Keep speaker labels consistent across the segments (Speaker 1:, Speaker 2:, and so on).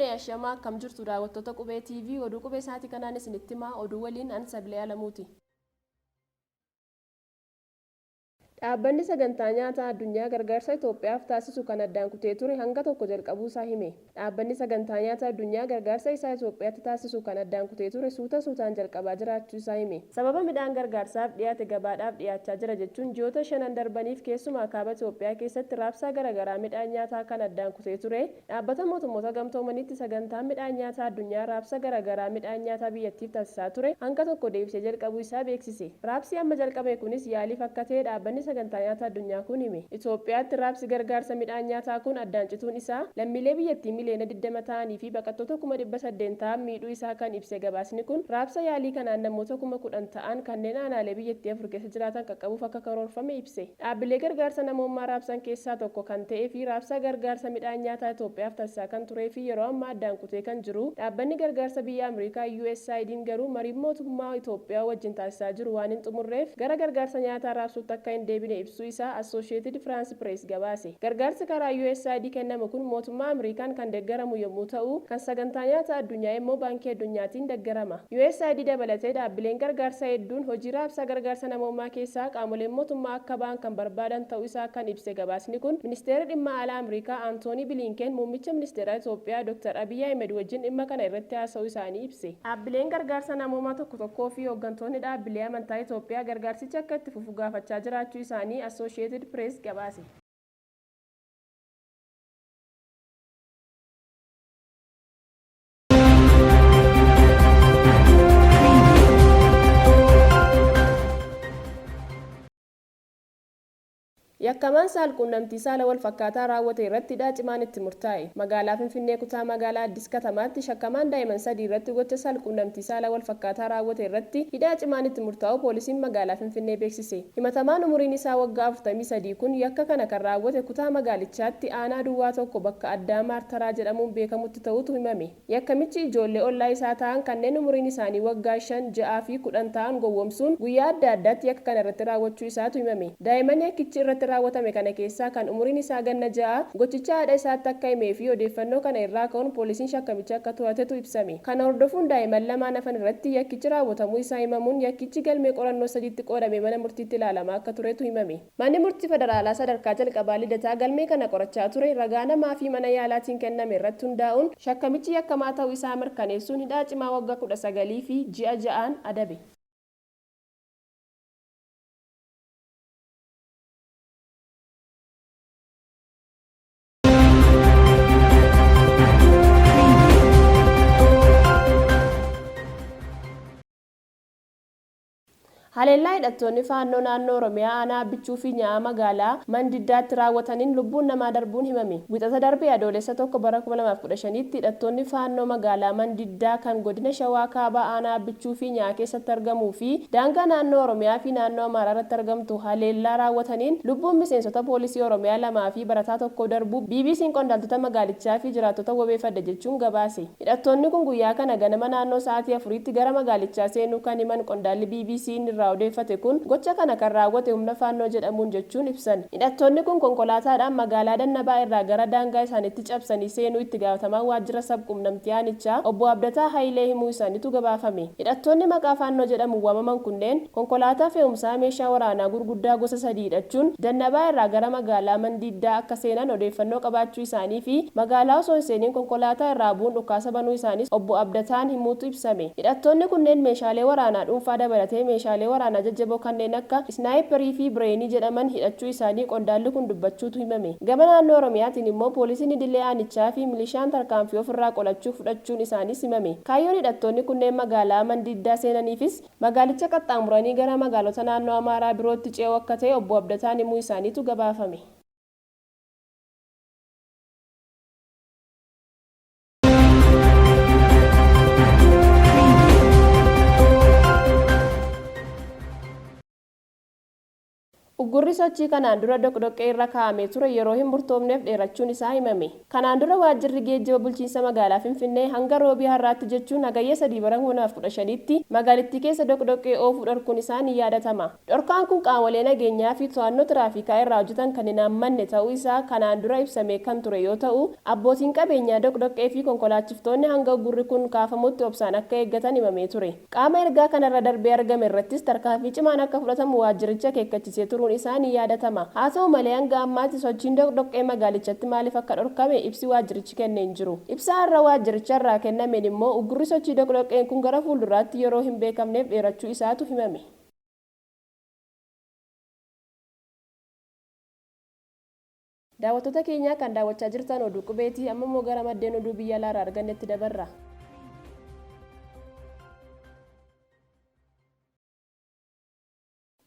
Speaker 1: fuune ashamaa akkam jirtu daawwattoota Qubee TV oduu Qubee sa'aatii kanaan isinitti himaa oduu waliin an Sabilee Alamuuti. Dhaabbanni Sagantaa Nyaataa Addunyaa gargaarsa Itoophiyaaf taasisu kan addaan kutee ture hanga tokko jalqabuusaa hime. Dhaabbanni Sagantaa Nyaata Addunyaa gargaarsa isaa Itoophiyaatti taasisu kan addaan kutee ture suuta suutaan jalqabaa jiraachuu isaa hime. Sababa midhaan gargaarsaaf dhiyaate gabaadhaaf dhiyaachaa jira jechuun ji'oota shanan darbaniif keessumaa Kaaba Itoophiyaa keessatti raabsaa garagaraa midhaan nyaataa kan addaan kutee ture Dhaabbata Mootummoota Gamtoomaniitti Sagantaan Midhaan Nyaataa Addunyaa raabsa garagaraa midhaan nyaataa biyyattiif taasisaa ture hanga tokko deebisee jalqabuu isaa beeksise. Raabsi amma jalqabame kunis yaaliif akka ta'e dhaabbanni Sagantaa Nyaata Addunyaa kun hime. Itoophiyaatti raabsi gargaarsa midhaan nyaataa kun addaan cituun isaa lammiilee biyyattii miliyoona 20 ta'anii fi baqattoota 800,000 ta'an miidhuu isaa kan ibse gabaasni kun, raabsa yaalii kanaan namoota 10,000 ta'an kanneen aanaalee biyyattii 4 keessa jiraatan qaqqabuuf akka karoorfame ibse. Dhaabbilee gargaarsa namoommaa raabsan keessaa tokko kan ta'ee fi raabsaa gargaarsa midhaan nyaataa Itoophiyaaf tasisaa kan turee fi yeroo ammaa addaan kutee kan jiru dhaabbanni gargaarsa biyya Amriikaa USAIDn garuu mariin mootummaa Itoophiyaa wajjin taasisaa jiru waan hin xumurreef gara gargaarsa nyaataa raabsuutti akka hin deebine ibsuu isaa Assoosheetid Firaansi Pirees gabaase. Gargaarsi karaa USAID kennamu kun mootummaa Amriikaan kan deggaramu yommuu ta'u kan sagantaa nyaata addunyaa immoo Baankii Addunyaatiin deggerama. USAID dabalatee dhaabbileen gargaarsaa hedduun hojii raabsaa gargaarsa namoomaa keessaa qaamoleen mootummaa akka ba'an kan barbaadan ta'uu isaa kan ibse gabaasni kun, Ministeerri Dhimma Alaa Amriikaa Antoonii Biliinkeen Muummicha Ministeeraa Itoophiyaa Dr. Abiy Ahimed wajjin dhimma kana irratti haasa'uu isaanii ibse. Dhaabbileen gargaarsa namoomaa tokko tokkoo fi hooggantoonni dhaabbilee amantaa Itoophiyaa gargaarsichi akka itti fufu gaafachaa jiraachuu isaanii Associated Press gabaase. Yakkamaan saal-quunnamtii saala walfakkaataa raawwate irratti hidhaa cimaan itti murtaa'e. Magaalaa Finfinnee kutaa magaalaa Addis Katamaatti shakkamaan daa'iman 3 irratti gocha saal-quunnamtii saala walfakkaataa raawwate irratti hidhaa cimaan itti murtaa'uu poolisiin magaalaa Finfinnee beeksise. Himatamaan umuriin isaa waggaa 43 kun yakka kana kan raawwate kutaa magaalichaatti aanaa duwwaa 1 bakka addaa Maartaraa jedhamuun beekamutti ta'uutu himame. Yakkamichi ijoollee ollaa isaa ta'an kanneen umuriin isaanii waggaa 5, 6 fi 10 ta'an gowwomsuun guyyaa adda addaatti yakka kana irratti raawwachuu isaatu himame. Daa'imman yakkichi irratti raawwatame kana keessaa kan umuriin isaa ganna 6 gochicha haadha isaatti akka himee fi odeeffannoo kana irraa ka'uun poolisiin shakkamicha akka to'atetu ibsame. Kana hordofuun daa'imman lamaan hafan irratti yakkichi raawwatamuu isaa himamuun yakkichi galmee qorannoo sadiitti qoodamee mana murtiitti ilaalamaa akka turetu himame. Manni Murtii Federaalaa Sadarkaa Jalqabaa Lidataa galmee kana qorachaa ture ragaa namaa fi mana yaalaatiin kenname irratti hundaa'uun shakkamichi yakkamaa ta'uu isaa mirkaneessuun hidhaa cimaa wagga 19 fi ji'a 6n adabe. Haleellaa hidhattoonni Faannoo naannoo Oromiyaa aanaa Abbichuu fi Nya'aa magaalaa Mandiddaatti raawwataniin lubbuun namaa darbuun himame. Wixata darbe Adoolessa 1 bara 2015tti hidhattoonni Faannoo magaalaa Mandiddaa kan godina Shawaa Kaabaa aanaa Abbichuu fi Nya'aa keessatti argamuu fi daangaa naannoo Oromiyaa fi naannoo Amaaraa irratti argamtu haleellaa raawwataniin lubbuun miseensota poolisii Oromiyaa lamaa fi barataa tokkoo darbuu BBCn qondaaltota magaalichaa fi jiraattota wabeeffadhe jechuun gabaase. Hidhattoonni kun guyyaa kana ganama naannoo sa'aatii afuriitti gara magaalichaa seenuu kan himan qondaalli BBCn irraa odeeffate kun, gocha kana kan raawwate humna Faannoo jedhamuun jechuun ibsan. Hidhattoonni kun konkolaataadhaan magaalaa Dannabaa irraa gara daangaa isaaniitti cabsanii seenuu itti gaafatamaan waajjira sab-quunnamtii aanichaa Obbo Abdataa Hayilee himuu isaaniitu gabaafame. Hidhattoonni maqaa Faannoo jedhamuun waamaman kunneen konkolaataa fe'umsaa meeshaa waraanaa gurguddaa gosa sadii hidhachuun Dannabaa irraa gara magaalaa Mandiiddaa akka seenan odeeffannoo qabaachuu isaanii fi magaalaa osoo hin seeniin konkolaataa irraa bu'uun dhukaasa banuu isaaniis Obbo Abdataan himuutu ibsame. Hidhattoonni kunneen meeshaalee waraanaa dhuunfaa dabalatee meeshaalee waraanaa jajjaboo kanneen akka Isnaayipparii fi Bireenii jedhaman hidhachuu isaanii qondaalli kun dubbachuutu himame. Gama naannoo Oromiyaatiin immoo poolisiin idilee aanichaa fi milishaan tarkaanfii ofirraa qolachuu fudhachuun isaaniis himame. Kaayyoon hidhattoonni kunneen magaalaa Mandiiddaa seenaniifis magaalicha qaxxaamuranii gara magaalota naannoo Amaaraa birootti ce'uu akka ta'e Obbo Abdataan himuu isaaniitu gabaafame. Uggurri sochii kanaan dura doqdoqqee irra kaa'amee ture yeroo hin murtoofneef dheerachuun isaa himame. Kanaan dura waajjirri geejjiba bulchiinsa magaalaa Finfinnee hanga Roobii har'aatti jechuun Hagayya 3 bara 2015tti magaalittii keessa doqdoqqee oofuu dhorkuun isaa ni yaadatama. Dhorkaan kun qaamolee nageenyaa fi to'annoo tiraafikaa irraa hojjetan kan hin haammanne ta'uu isaa kanaan dura ibsamee kan ture yoo ta'u, abbootiin qabeenyaa doqdoqqee fi konkolaachiftoonni hanga uggurri kun kaafamutti obsaan akka eeggatan himamee ture. Qaama ergaa kanarra darbee argame irrattis tarkaanfii cimaan akka fudhatamu waajjirichi akeekkachisee turuun isaa ni yaadatama. Haa ta'u malee hanga ammaatti sochiin doqdoqqee magaalichatti maaliif akka dhorkame ibsi waajjirichi kenne hin jiru. Ibsa har'a waajjiricha irraa kennameen immoo uggurri sochii doqdoqqeen kun gara fuulduraatti yeroo hin beekamneef dheerachuu isaatu himame. Daawwattoota keenyaa kan daawwachaa jirtan oduu qubeeti amma immoo gara maddeen oduu biyya alaarraa argannetti dabarra.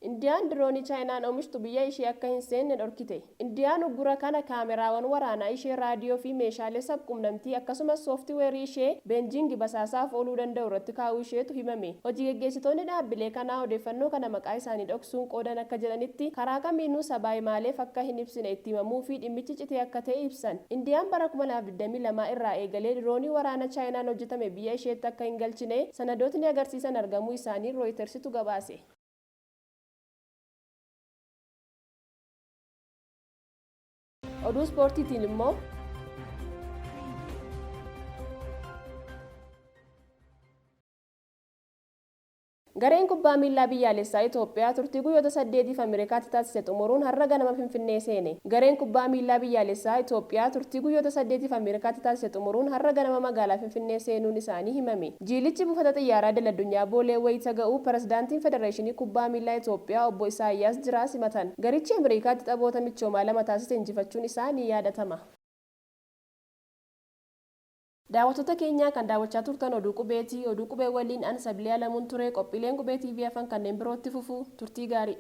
Speaker 1: Indiyaan diroonii Chaayinaan oomishtu biyya ishee akka hin seenne dhorkite. Indiyaan uggura kana kaameraawwan waraanaa ishee, raadiyoo fi meeshaalee sab-quunnamtii akkasumas sooftiweerii ishee Beenjiingi basaasaaf ooluu danda'u irratti kaa'uu isheetu himame. Hojii geggeessitoonni dhaabbilee kanaa odeeffannoo kana maqaa isaanii dhoksuun qoodan akka jedhanitti, karaa kamiinuu sabaa-himaaleef akka hin ibsine itti himamuu fi dhimmichi iccitii akka ta'e ibsan. Indiyaan bara 2022 irraa eegalee diroonii waraana Chaayinaan hojjetame biyya isheetti akka hin galchine sanadootni agarsiisan argamuu isaanii Rooyitersitu gabaase. Oduu ispoortiitiin immoo. Gareen kubbaa miillaa biyyaalessaa Itoophiyaa turtii guyyoota saddeetiif Ameerikaatti taasise xumuruun har'a ganama Finfinnee seene. Gareen kubbaa miillaa biyyaalessaa Itoophiyaa turtii guyyoota saddeetiif Ameerikaatti taasise xumuruun har'a ganama magaalaa Finfinnee seenuun isaanii himame. Jiilichi buufata xiyyaaraa idil addunyaa Boolee wayita ga'u Pirezidaantiin Federeeshinii Kubbaa Miillaa Itoophiyaa obbo Isaayyaas Jiraa simatan. Garichi Ameerikaatti taphoota michoomaa 2 taasise injifachuun isaa ni yaadatama. Daawwattoota keenyaa kan daawwachaa turtan Oduu Qubeeti. Oduu Qubee waliin an Sabilee Alamuun ture. Qophiileen Qubee TV hafan kanneen biroo itti fufu. Turtii gaarii!